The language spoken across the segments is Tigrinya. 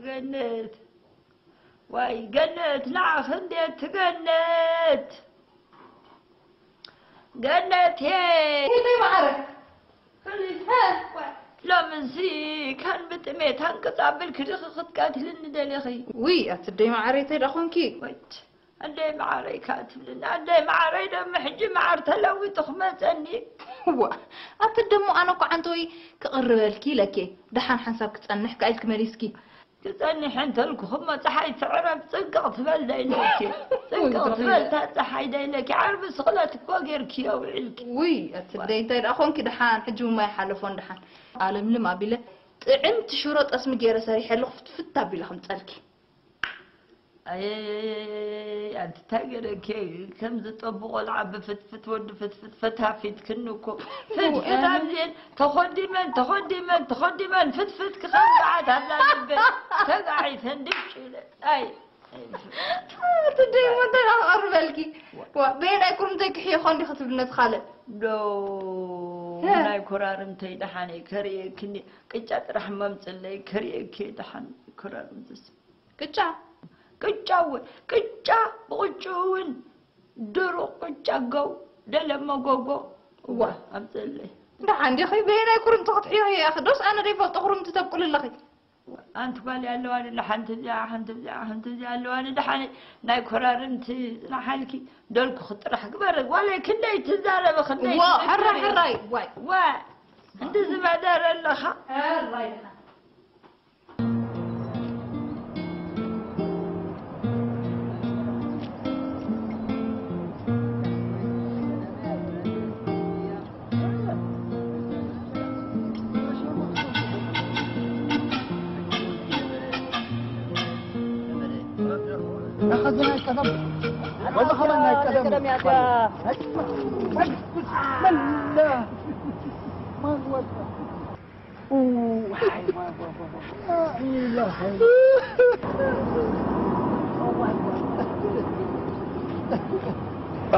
ገነት፣ ዋይ ገነት፣ ንዓኺ እንዴት ገነት፣ ገነቴ። ይደይ ማዕረ። ሎምንሲ ካን ብጥሜት ሃንቅጽ ኣብልኪ ዲኺ ክትቀትልኒ ደሊኺ? ውይ፣ ኣቲ ደይ ማዕረ፣ እንታይ ደኣ ኾንኪ? ወድ፣ ኣደይ መዓረይ ካትብልኒ፣ ኣደይ መዓረይ ደሞ ሕጂ መዓር ተለዊጡ ክመጸኒ። ዋ፣ ኣቲ ደሞ ኣነ እኮ ዓንተወይ ክቕርበልኪ ኢለኪ፣ ደሓን ሓንሳብ ክጸንሕ ከኣ ኢልኪ መሊስኪ። ክጸንሕ እንተልኩ እሞ ጸሓይ ትዕረብ ጽንቅቕ ትበል ዶ ኢለኪ? ጽንቅቕ ትበል እታ ጸሓይ ዶ ኢለኪ? ዓርቢ ስቕለት እኮ ጌርክዮ ውዒልኪ። ውይ፣ ኣቲ ደይ እንታይ ደኣ ኾንኪ? ደሓን ሕጂ እውን ኣይሓለፎን ደሓን። ኣለምልም ኣቢለ ጥዕምቲ ሽሮ ጠስሚ ገይረ ሰሪሐ ኣለኹ፣ ፍትፍት ኣቢለ ከምጸልኪ። ኣየየየየይ፣ ኣንቲ እንታይ ገይረኪ? ከምዚ ጠቡ ቆልዓ ብፍትፍት ወዲ ፍትፍት ፈታፊትክኒ እኮ። ፍትፍት ኣብዚኤን ተኾዲመን፣ ተኾዲመን፣ ተኾዲመን ፍትፍት ክኸብዓት ኣብዛ ልበይ ተጋዒተን ድጭ ኢለን። ኣይ፣ ኣቲ ደይ እሞ እንታይ ደኣ ክቐርበልኪ? ዋ፣ በየናይ ኩርምተይ ክሕዮ ኮን ዲኺ ትብሊ ነቲ ካልእ? ዶ እ። ናይ ኮራርምተይ ደሓነይ ከርእየክኒ፣ ቅጫ ጥራሕ መምጽለይ ከርእየኪ ደሓን ኮራርምትስ። ቅጫ? ቅጫ እውን፣ ቅጫ ብቕጭኡ እውን፣ ድሩቕ ቅጫ ገው፣ ደለመ ጎጎ። እዋ፣ እዋ። ኣምጽለይ። ደሓን ዲኺ? በየናይ ኩርምቲ ክትሕዮ እያ? ዶስ ኣነ ደይፈልጦ ኩርምቲ ተብቁል ኣለኺ? ኣንቲ ጓል ኣለዋኒ፣ ሓንቲ እዚኣ፣ ሓንቲ እዚኣ፣ ሓንቲ እዚኣ ኣለዋኒ። ደሓን ናይ ኮራርምቲ ጽናሓልኪ፣ ደልኩ ክጥራሕ ግበረ። ጓለይ ክንደይ ትዛረበ፣ ክንደይ እዋ፣ ትዝክር ሕራይ፣ እየ። ሕራይ፣ ዋይ። ዋ፣ እንዲ ዝበደረ ኣለኻ። ሕራይ።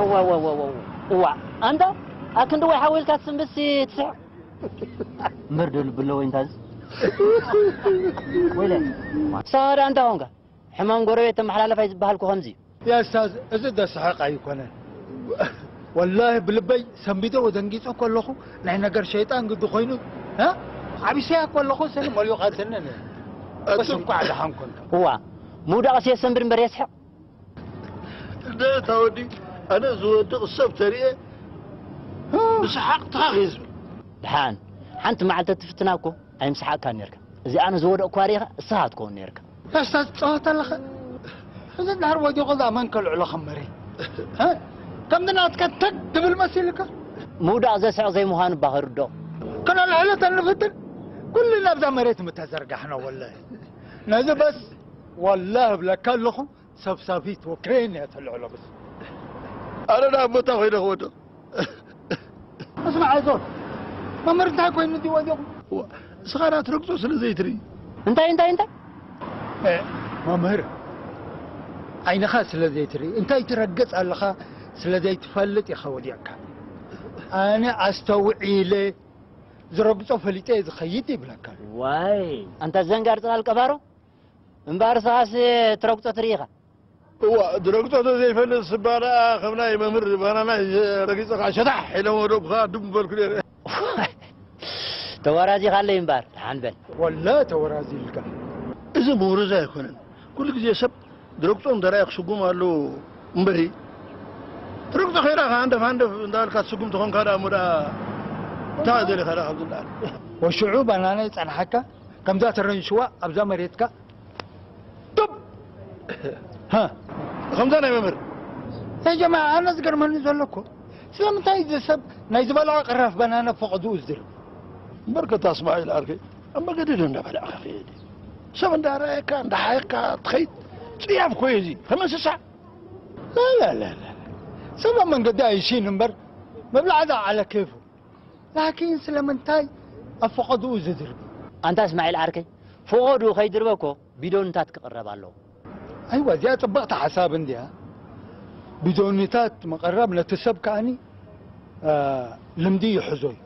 እዋ፣ እዋ፣ እዋ፣ እዋ፣ እዋ። ኣንታ ኣክንዲ ወይ ሓዊልካ ትስንብስ ትስሕቕ። እምበር ዶ ልቢ ኣለዎ እንታዝ? ወይለ። ሳዳ ኣንታ ኾንካ። ሕማም ጎረቤት ተመሓላልፍ ኣይ ዝበሃል እኮ ከምዚ እዩ። ያ እስታዝ፣ እዚ ደስሕቕ ኣይኮነን። ወላሂ ብልበይ ሰንቢደ ወደንጊጸ ከለኹ ናይ ነገር ሸይጣን ግዲ ኮይኑ፣ እ? ዓቢሰያ ከለኹ ስኒ መሊኡ ቀትልኒ። በስ እንኳዕ ደሓን ኮንካ። እዋ፣ ምውዳቕስ የሰንብድ እምበር የስሕቕ። እንዴት ኣወዲ፣ ኣነ ዝወድቕ ሰብ ተሪኤ ብሰሓቕ ተኻኺ ዝብል። ደሓን፣ ሓንቲ መዓልቲ ትፍትና እኮ ኣይምሰሓቕካን ነርካ። እዚኣ ኣነ ዝወደቕኳ ርኢኻ እስኻ ትከውን ነርካ። እስታዝ ትጻወት ኣለኻ። እዚ እንድሕር ወዲቑ እዛ መን ከልዕሎ ከም መሬት? እ? ከምዚ ናትካ ተግ ትብል መሲልካ? ምውዳቕ ዘስሕቕ ዘይምዃኑ እባ ከርድኦ። ከነልዕሎ ተንፍትን ኩልና ኣብዛ መሬት ምተዘርጋሕና ወላሂ። ነዚ በስ ወላሂ እብለካ ኣለኹ። ሰብሳቢት ወክሬን እያ ተልዕሎ። በስ ኣነ ናብ ቦታ ኮይነ ክወድቕ። እስማዕ፣ ኣይዞን። መምህር እንታይ ኮይኑ እንዲ ወዲቑ? ዋ፣ እስኻ ዳ ትረግጾ ስለ ዘይትርኢ። እንታይ፣ እንታይ፣ እንታይ? እ፣ መምህር፣ ዓይንኻ ስለ ዘይትርኢ፣ እንታይ ትረግጽ ኣለኻ ስለ ዘይትፈልጥ ኢኻ ወዲቕካ። ኣነ ኣስተውዒለ ዝረግጾ ፈሊጠ እየ ዝኸይድ ይብለካ። ዋይ፣ ኣንታ ዘንጋር ጽላል ቀባሮ፣ እምበኣር ስኻስ ትረግጾ ትርኢ ኢኻ። እዋ፣ ድረግጾ ተዘይፈልጥ ስባ ደኣ ከም ናይ መምህር ባናና ረጊጸ ከዓ ሸታሕ ኢለ ወደብካ ድም በልኩ ነይረ። ተወራዚኻለይ እምበኣር፣ ደሓን በል። ወላ ተወራዚ ኢልካ። እዚ ምውርዝ ኣይኮነን። ኩሉ ግዜ ሰብ ድረግጾ እንተ ረኣየ ክስጉም ኣለዎ እምበሪ፣ ድረግጾ ከይዳ ሃንደፍ ሃንደፍ እንዳበልካ ትስጉም ተኾንካ ደኣ እሞ ደኣ እንታይ ደሊኻ ደኣ ካብዚ ደኣ? ወሽዑ ባናና ይጸንሓካ፣ ከምዛ ተረንሽዋ ኣብዛ መሬትካ ጡብ! ሃ! ከምዛ ናይ መምህር። ያ ጀማዓ፣ ኣነ ዝገርመኒ ዘሎ እኮ፣ ስለምንታይ እዚ ሰብ ናይ ዝበልዖ ቅራፍ ባናና ፈቐድኡ ዝድርብ? በርከታ እስማዒል ዓርከይ፣ ኣብ መገዲ ዶ እንዳበላዕካ ከይድ? ሰብ እንዳረኣየካ፣ እንዳሓየካ ትኸይድ? ጽያፍ እኮ እዩ እዚ፣ ከም እንስሳ። ላ፣ ላ፣ ላ፣ ላ። ሰብ ኣብ መንገዲ ኣይሽን እምበር፣ መብላዕ ዝዓለ ኬፉ። ላኪን ስለምንታይ ኣብ ፈቐድኡ ዝድርብ? ኣንታ እስማዒል ዓርከይ፣ ፈቐድኡ ከይድርበ እኮ ቢዶንታት ክቕረብ ኣለዎ። ኣይዋ፣ እዚኣ ጽብቕቲ ሓሳብ እንድያ። ቢዶኒታት ምቕራብ ነቲ ሰብ ከኣኒ፣ አ፣ ልምዲ ይሕዞ እዩ።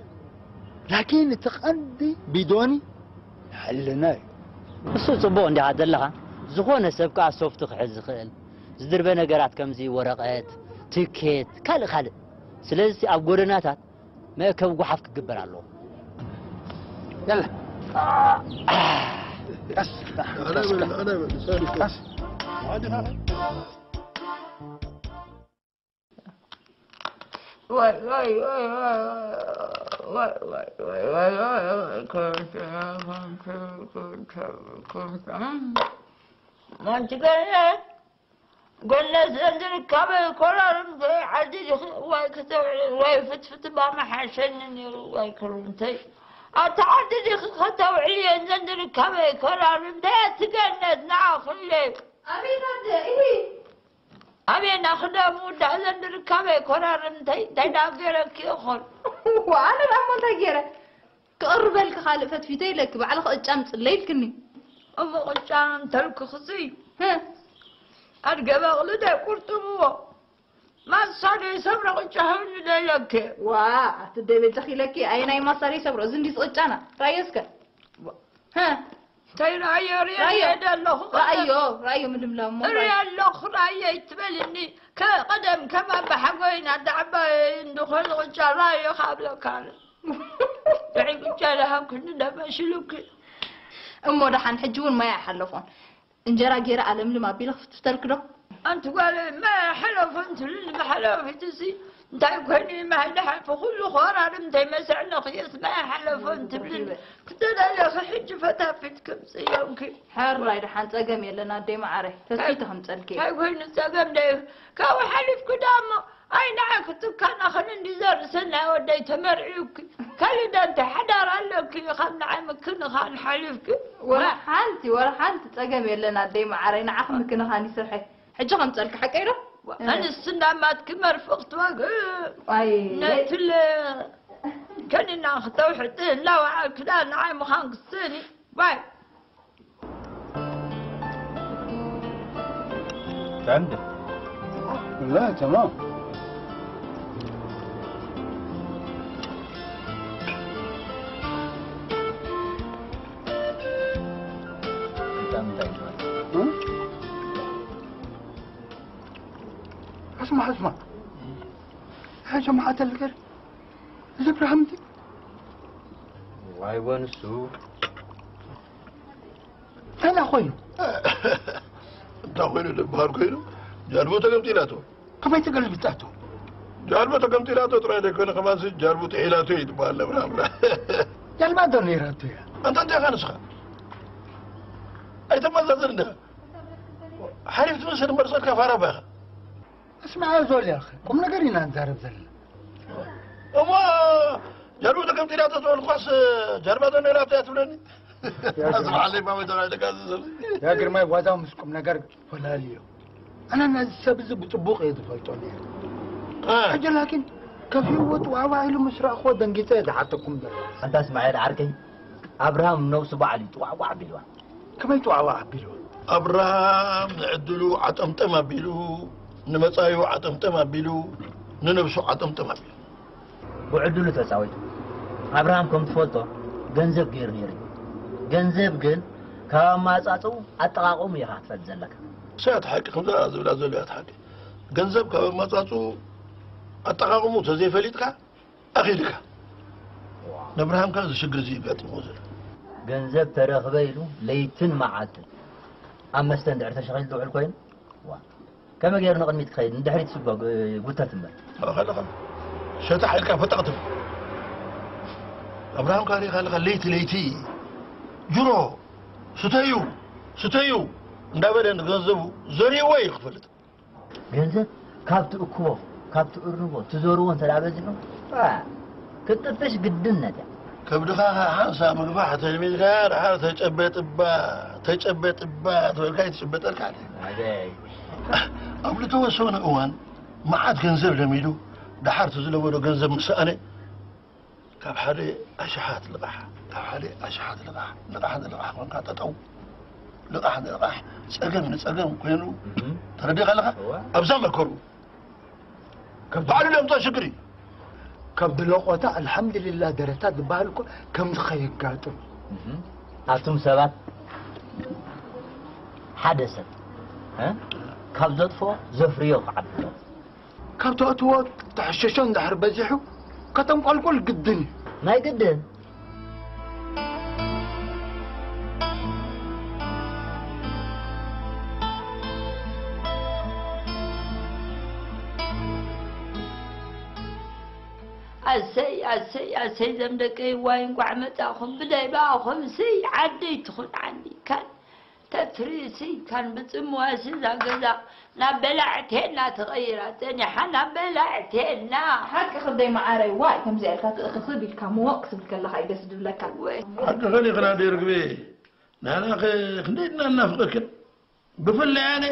ላኪን እቲ ቀንዲ ቢዶኒ ሕልና እዩ። እሱ ጽቡቕ እንዲኻ ዘለኻ፣ ዝኾነ ሰብ ከኣ ሶፍት ክሕዝ ዝኽእል፣ ዝድርበ ነገራት ከምዚ ወረቐት፣ ትኬት፣ ካልእ ካልእ። ስለዚ ኣብ ጎደናታት መእከቢ ጓሓፍ ክግበር ኣለዎ። የለ። ቀስ፣ ቀስ፣ ቀስ። ኣንቲ ገለ ጎነ ዘንድርካበ ኮራርም ዓዲ ዲኺ ዋይ ከተውዒ ዋይ ፍትፍት ባመሓሸኒ ነይሩ ዋይ ክሩንተይ ኣቲ ዓዲ ዲኺ ከተውዒ የን ዘንድርካበ ኮራርም ደያ ትገነት ንዓ ኩለይ ኣቤት ኣደ እሂ ኣቤና ክዳሙ ዳህ ዘንድርካበ ኮራርም እንታይ እንታይ ዳ ገይረኪ ይኾን ኣነ ዳሞ እንታይ ገይረ ክቕርበልኪ ካልእ ፈትፊተ ኢለኪ ባዕልኺ ቅጫ ምጽለይ ኢልክኒ እሞ ቅጫ እንተልክኽሲ ኣድገ በቕሊ ደ ቁርጥምዎ ማሳደ ሰብረ ቅጫ ሃብኒ ደ ኢለኪ ዋ ኣቲ ደይ በጃኺ ኢለኪ ኣየናይ ማሳደ ሰብሮ እዚ እንዲስ ቅጫና ራዮ እስከ እንታይ ራዮ ሪዮ ራዮ። ሪዮ ደ ኣለኹ ራዮ ራዮ ምልምላሞ ሪዮ ራዮ ኣለኹ ራዮ ይትበልኒ ከ- ቀደም ከማ ብሓጎይና ዳዕባ እንድኾነ ቅጫ ራዮ ካብለካ ኣነ ድሕሪ ቅጫ ዝሃብክኒ ደመሽሉኪ እሞ ደሓን ሕጂ እውን ማይ ኣይሓለፎን እንጀራ ገይረ ኣለምልም ኣቢለ ክፍትፍተልክ ዶ ኣንቲ ጓለይ ማይ ሓለፎን ትብልኒ መሓለፊትሲ እንታይ ኮይኑ ማይ ድሓልፎ ኩሉ ኮራርም እንታይ መስዕነ ክየስ ማይ ሓለፎን ትብልኒ ክትደለኺ ሕጂ ፈታፊት ክምፅእ ኢሎምኪ ሕራይ ደሓን ጸገም የለን ኣደይ መዓረይ ተስፊተ ከምጸልኪ እንታይ ኮይኑ ጸገም ደ ካብኡ ሓሊፍኩ ዳሞ ኣይ ንዓይ ክትካናኸን እንዲ ዘርእስን ናይ ወደይ ተመርዕዩኪ ካልእ ደ እንታይ ሓዳር ኣለኪ ካብ ንዓይ ምክንኻን ሓሊፍኪ ወላ ሓንቲ ወላ ሓንቲ ጸገም የለን ኣደይ መዓረይ ንዓኺ ምክንኻን ይስርሐ ሕጂ ከምጸልኪ ሓቀይ ዶ ኣንስቲ እንዳማትኪ መርፍቕ ትዋግእ ኣይ ነትለ ከኒና ክተውሕጢ እናወዓልክዳ ንዓይ ምዃን ክስኒ ባይ تعمدت لا تمام تعمدت اسمع اسمع يا جماعة الخير زبرة همتي ዋይ ወንሱ እንታይ ኮይኑ እንታይ ኮይኑ ዝበሃል ኮይኑ ጃልቦ ተገምጢላቶ ከመይ ተገልቢጣቶ ጃልቦ ተገምጢላቶ ጥራይ ዘይኮነ ከማንሲ ጃልቦ ጥሒላቶ እዩ ዝበሃል ነብራ ምራ ጃልባ ዶ ነይራቶ እያ ኣንታ እንታይ ኢኻ ንስኻ ኣይተመዛዘን እንዲኻ ሓሪፍ ትመስል እምበር ሰድካ ፋራ ባኻ እስማዕ ዞል ያኸ ቁም ነገር ኢና ንዛረብ ዘለና እሞ ጀርቡ ተቀምጢላ ተዝበልኳስ ጀርባ ዶ ነይራቶ እያ ትብለኒ ኣዝማዓለይ ማመ ጀራ ደጋዝዘሉ ያ ግርማይ ዋዛ ምስ ቁም ነገር ፈላልዮ ኣነ ነዚ ሰብ እዚ ብፅቡቕ እየ ዝፈልጦ ነይሩ ሕጂ ላኪን ከፊእዎ ጥዋዕዋዕ ኢሉ ምስ ረእኽዎ ደንጊፀ እየ ዝሓተኩም ዘሎ ኣንታ እስማኤል ዓርከይ ኣብርሃም ነብሱ በዓል እዩ ጥዋዕዋዕ ኣቢልዋ ከመይ ጥዋዕዋዕ ኣቢልዋ ኣብርሃም ንዕድሉ ዓጠምጠም ኣቢሉ ንመፃዩ ዓጠምጠም ኣቢሉ ንነብሱ ዓጠምጠም ኣቢሉ ብዕድሉ ተፃዊቱ ኣብርሃም ከም ትፈልጦ ገንዘብ ገይሩ ነይሩ እዩ ገንዘብ ግን ካብ ኣማፃፅኡ ኣጠቃቀሙ ኢኻ ክትፈልጥ ዘለካ እሳ እያ ሓቂ ከምዛ ዝብላ ዘሎ እያ ሓቂ ገንዘብ ካብ ኣማፃፅኡ ኣጠቃቅሙ ተዘይፈሊጥካ ኣኺድካ ነብርሃም ከ እዚ ሽግር እዚ ይጋጥምዎ ዘሎ ገንዘብ ተረኽበ ኢሉ ለይትን መዓልትን ኣብ መስተ እንድሕር ተሸኺሉ ዝውዕል ኮይኑ ዋ ከመይ ገይሩ ንቕድሚት ክኸይድ ንድሕሪት ስጎ ጉተት እምበር ከለኻ ሸታ ሓይልካ ፈጠቕትም ኣብርሃም ካሪኻ ኣለኻ ለይቲ ለይቲ ጅሮ ስተዩ ስተዩ እንዳበለ ንገንዘቡ ዘሪእዎ እዩ ክትፈልጥ ገንዘብ ካብ ትእክቦ ካብ ትእርንቦ ትዘርዎ እንተ በዚሑ ክትጥፍሽ ግድነት እያ። ከብድኻ ሓንሳ ምግፋሕ ተልሚድካ ደሓር ተጨበጥባ ተጨበጥባ ትበልካ ይትጭበጠልካ ኣለ። ኣበይ ኣብ ልተወሰነ እዋን መዓት ገንዘብ ለሚዱ ደሓር እቲ ዝለመዶ ገንዘብ ምስ ሰኣነ ካብ ሓደ ኣሽሓት ልቓሕ ካብ ሓደ ኣሽሓት ልቓሕ ልቓሕ ንልቓሕ ኮንካ ጠጠው ልቓሕ ንልቓሕ ጸገም ንጸገም ኮይኑ ተረዲኻ ኣለኻ ኣብዛ መከሩ ባዕሉ ለምቶ ሽግር እዩ ካብ ብለቆታ ኣልሓምድልላ ደረታ ዝበሃል እኮ ከምዚ ከየጋጥም ኣቱም ሰባት ሓደ ሰብ እ? ካብ ዘጥፍኦ ዘፍርዮ ክዓቢ ኣለዎ። ካብ ተእትዎ ተሕሸሾ እንድሕር በዚሑ ከተንቆልቁል ግድን እዩ። ናይ ግድን። ኣሰይ ኣሰይ ኣሰይ ዘም ደቀይ ዋይ እንቋዕ መጻኹም ብደይ ብኣኹም ስይ ዓደይ ትኹን ዓንዲ ካን ተትርሲ ካን ብጽምዋሲ እዛ ገዛ ናብ በላዕቴና ተቐይራ ጸኒሓ ናብ በላዕቴና። ሓቂ ክደይ መዓረይ ዋይ ከምዚ ኢልካ ትእኽኽብ ኢልካ ምወቕ ክትብል ከለኻ እዩ ደስ ዝብለካ። ወይ ሓቂ ኸሊኽና ደርግቤ ንሕና ኸ ክንደይ ድና እናፍቐክን ብፍላይ ኣነ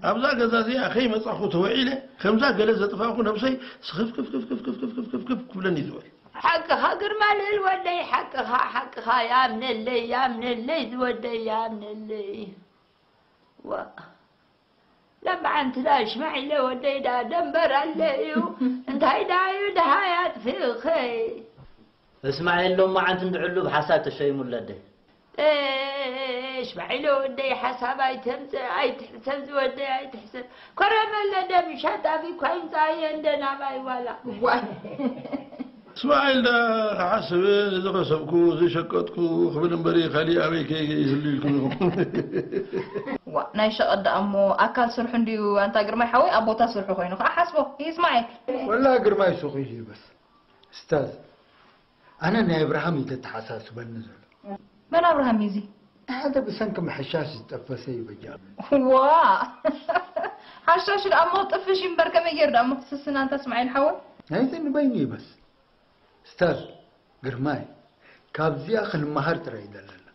ኣብዛ ገዛ እዚኣ ከይመጻኹ ተወዒለ ከምዛ ገለ ዘጥፋእኩ ነብሰይ ስኽፍክፍክፍክፍክፍክፍክፍክፍ ክብለኒ ይዝወል። ሓቅኻ ግርማ ልእል ወደይ ሓቅኻ ሓቅኻ ያምነለይ ያምነለይ ዝወደይ ያምነለይ። ዋ ለማዓንቲ ዳ ሽማዒለ ወደይ ዳ ደንበር ኣለ እዩ እንታይ ዳ እዩ ድሃይ ኣጥፊእኸይ። እስማዒል ሎማዓንቲ እንድዕሉ ብሓሳብ ተሸይሙለደ። እሽ ባዒሎ ወደይ ሓሳብ ኣይተምጽእ ኣይትሕሰብ ዝወደይ ኣይትሕሰብ። ኮረመለ ደም ሻጣቢ እኳ ይምጻየ እንደ ናባይ ዋላ። ዋይ እስማዒል ዳ ክሓስብ ዝኸሰብኩ ዝሸቀጥኩ ክብል እምበሪ ካሊእ ኣበይ ከይህሉ ኢልኩም ኢኹም። ዋ ናይ ሸቐጥ ደኣ እሞ ኣካል ስርሑ እንድዩ ኣንታ ግርማይ ሓወይ ኣብ ቦታ ስርሑ ኮይኑ ከዓ ሓስቦ። ይስማዒል። ወላ ግርማይ ሱቕ ኢሉ ይበስ። እስታዝ ኣነ ናይ ኣብርሃም እዩ ዘተሓሳስበኒ ዘሎ። መን ኣብርሃም እዩ እዚ? ሓደ ብሰንኪ ምሕሻሽ ዝጠፈሰ እዩ በጃ። ዋ ሓሻሽ ደኣ እሞ ጥፍሽ እዩ እምበር ከመይ ገይሩ ደኣ እሞ ክስስን ኣንታ እስማዒል ሓወይ? ናይዚ ንበይኑ እዩ በስ። እስታዝ ግርማይ ካብዚኣ ክንመሃር ጥራይ እዩ ዘለና።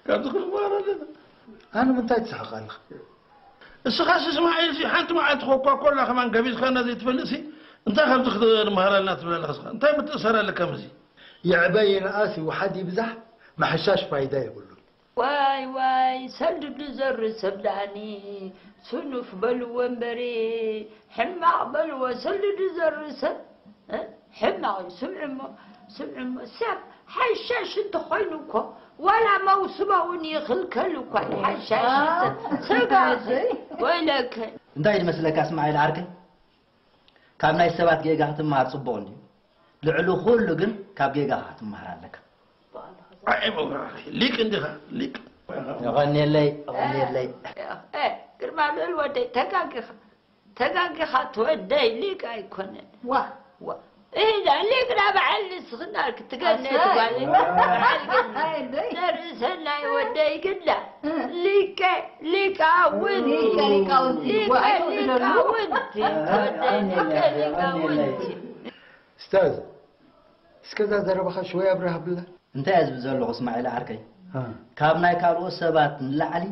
ካብዚ ክንመሃር ኣለና። ኣነ ምንታይ ትስሕቕ ኣለኻ? እስኻስ እስማዒል ሲ ሓንቲ መዓልቲ ኮኳ ኮላ ከማን ገቢዝካና ዘይትፈልጥ ሲ እንታይ ካብዚ ክትመሃረልና ትብል ኣለኻ እስኻ እንታይ ምትእሰር ኣለካ ምስዚ ይዕበ ይንኣስ ይውሓድ ይብዛሕ ምሕሻሽ ፋይዳ የብሉን። ዋይ ዋይ ሰልዲ ዝዘሪ ሰብ ዳኒ ሱኑፍ በልዎ እምበሪ ሕማቕ በልዎ ሰልዲ ዝዘሪ ሰብ ሕማቕ እዩ። ስምዒ እሞ ስምዒ እሞ ሰብ ሓሻሽ እንተኾይኑ እኮ ዋላ መውስባ እውን ይኽልከል እኳ እዩ። ሓሻሽ ሰብ ስጋ ወይለከ። እንታይ ድመስለካ እስማዒል ዓርከይ፣ ካብ ናይ ሰባት ጌጋ ክትመሃር ጽቡቕ እንድዩ። ልዕሊ ኩሉ ግን ካብ ጌጋኻ ክትመሃር ኣለካ። ሊቅ እንዲኻ ሊቅ። የቐንየለይ የቐንየለይ። ግርማ ልዑል ወደይ ተጋጊኻ ተጋጊኻ ትወደይ ሊቅ ኣይኮነን። ዋ ዋ እዛ ሊቅ ዳ በዓል ንስኽና ክትገነ ትጓል በዓል ግን ነርእሰናይ ወደይ ግዳ ሊቀ ሊቃውንቲ ሊቀ ሊቃውንቲ ወደይ ሊቀ ሊቃውንቲ። እስታዝ እስከዛ ዘረባኻ ሽወይ ኣብርሃ ብላ። እንታይ እየ ዝብል ዘለኹ እስማዒል ዓርከይ፣ ካብ ናይ ካልኦት ሰባት ንላዕሊ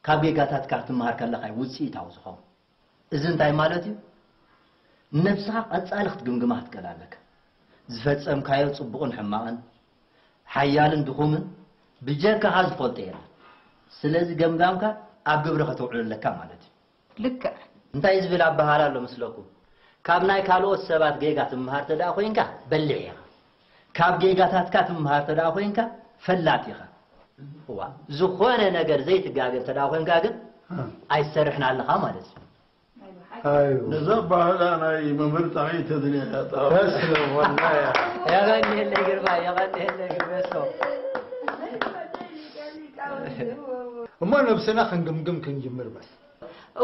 ካብ ጌጋታትካ ክትመሃር ከለኻ እዩ ውፅኢታዊ ዝኸውን። እዚ እንታይ ማለት እዩ? ንነብስኻ ቀፃሊ ክትግምግማ ክትክእል ኣለካ። ዝፈፀምካዮ ፅቡቕን ሕማቕን፣ ሓያልን ድኹምን ብጀካኻ ዝፈልጦ የለን። ስለዚ ገምጋምካ ኣብ ግብሪ ከተውዕሎ ኣለካ ማለት እዩ። ልክዕ። እንታይ ዝብል ኣበሃህላ ኣሎ መስለኩም? ካብ ናይ ካልኦት ሰባት ጌጋ ትመሃር ተደኣ ኮይንካ በሊሕ ኢኻ። ካብ ጌጋታትካ ትመሃር ተደኣ ኮይንካ ፈላጥ ኢኻ። እዋ ዝኾነ ነገር ዘይትጋገ ተደኣ ኮይንካ ግን ኣይትሰርሕን ኣለኻ ማለት እዩ። ነዛ ኣበሃህላ ናይ መምህር ጣዕሚ ተድልያ እያ። ጠቓሚ። በስመ ወላሂ። የቐንየለይ ግርማይ፣ የቐንየለይ ግርሜሶ። እሞ ነብስና ክንግምግም ክንጅምር በስ።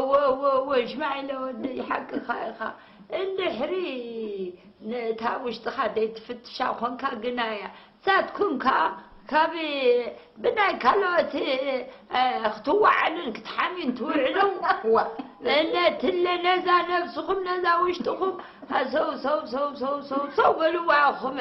እወ እወ እወ ሽማዒለ ወደይ ሓቅኻ ኢኻ እንድሕሪ ነታ ውሽጥኻ ዘይትፍትሻ ኾንካ ግናያ ዛትኩም ከኣ ካብ ብናይ ካልኦት ክትወዓልን ክትሓምዩን ትውዕሉ እነትለ ነዛ ነብስኹም ነዛ ውሽጥኹም ሰው ሰው ሰው ሰው ሰው ሰው በልዋ ኢኹም